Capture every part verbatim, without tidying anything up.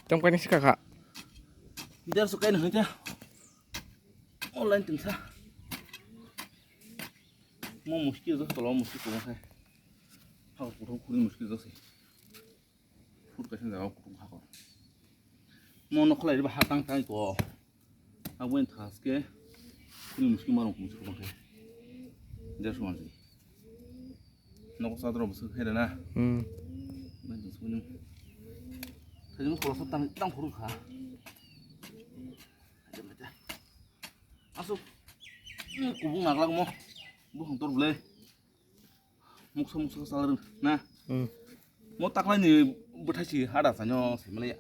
Tong pani sika kha. Biar sukai na hita. Online tingsa. Mo muskil do, tolo muskil ko khai. Hak kutung kuri muskil do se. Fur kaisa jaga kutung hak. Mo no khlai ba hatang tai ko. Abo en thaske. Kuri muskil marong muskil ko khai. Jar suan si. Noksa dro bwswk khe rwna. Hmm. Bai tong sukuni. Thajino khoroksa tang, tang phuru kha. Asuk. Hmm, kubung naglak mo. Bukhang tor bwle. Muksa muksa salrwng na. Hmm. Mo taklaini bwthaisi hada sanyo se malaya.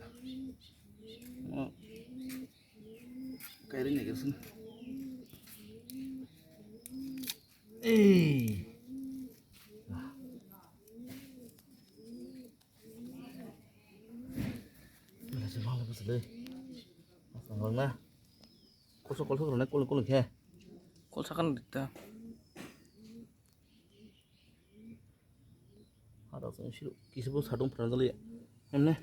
Mo kairi ni gersin. Ei. Masih malu masih deh. Masih malu na. Kolso kolso rona kol kol khe. Kol sakan dita. Hada song siru kisi bo sadung pran jali. Emne.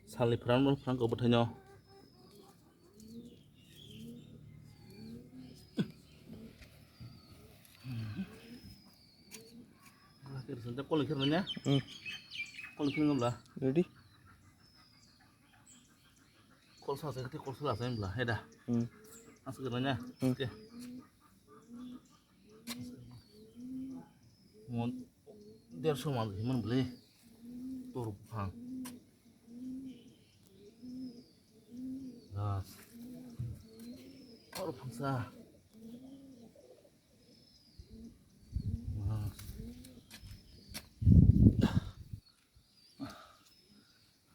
Salni pran mo pran ko bwthaino. Kol khe rwsong, kol khe rwmani ya? Hmm. Kol khe rwmani bla? Ready? Kol sa se, kol sa se bla, heda. Hmm. Asuk rwmani ya? Hmm. Oke. Mon derso man himan bla. Tor buphang. Gas. Tor phangsa.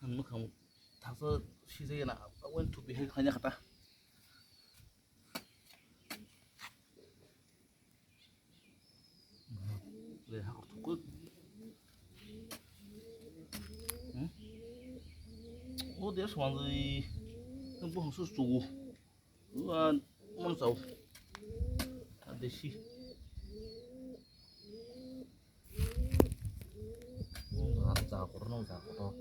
Ang mwkhang thaksa sijai na, wen thupi hai khanya khata. Le hakor thukuk. Hmm? O de swanjai. Bo hangsu sugu. Ua, mon sau. Desi. Nung ja kotor, nung ja kotor.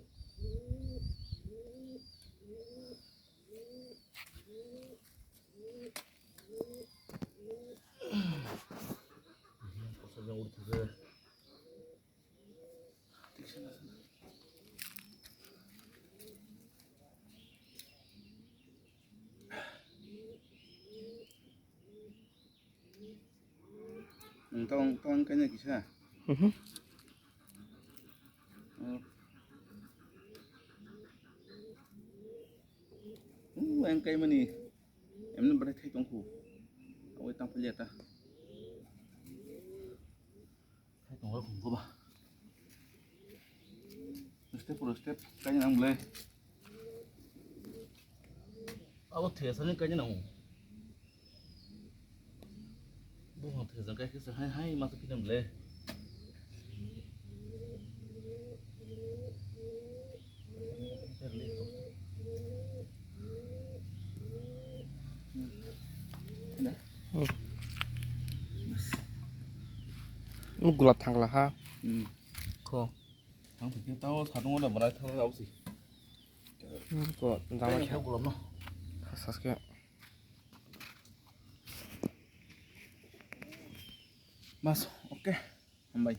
Tong tong kanya kisa. Mhm. Oh. Uh, yang kai mani. Emni bade thai tongkhu. Awai tang phalia ta. Hai tongo khum ko ba. Step puro step kaina nang bwle. Abo thesani kaina nang. Bo thesani kai kisa hai hai ma kina bwle. Nuk gulap thangla ha. Hmm. Ko. Thang thik tao thadung wala bwrai thang rao si. Hmm, ko jama khe gulap no. Saske. Mas, oke. Hambai.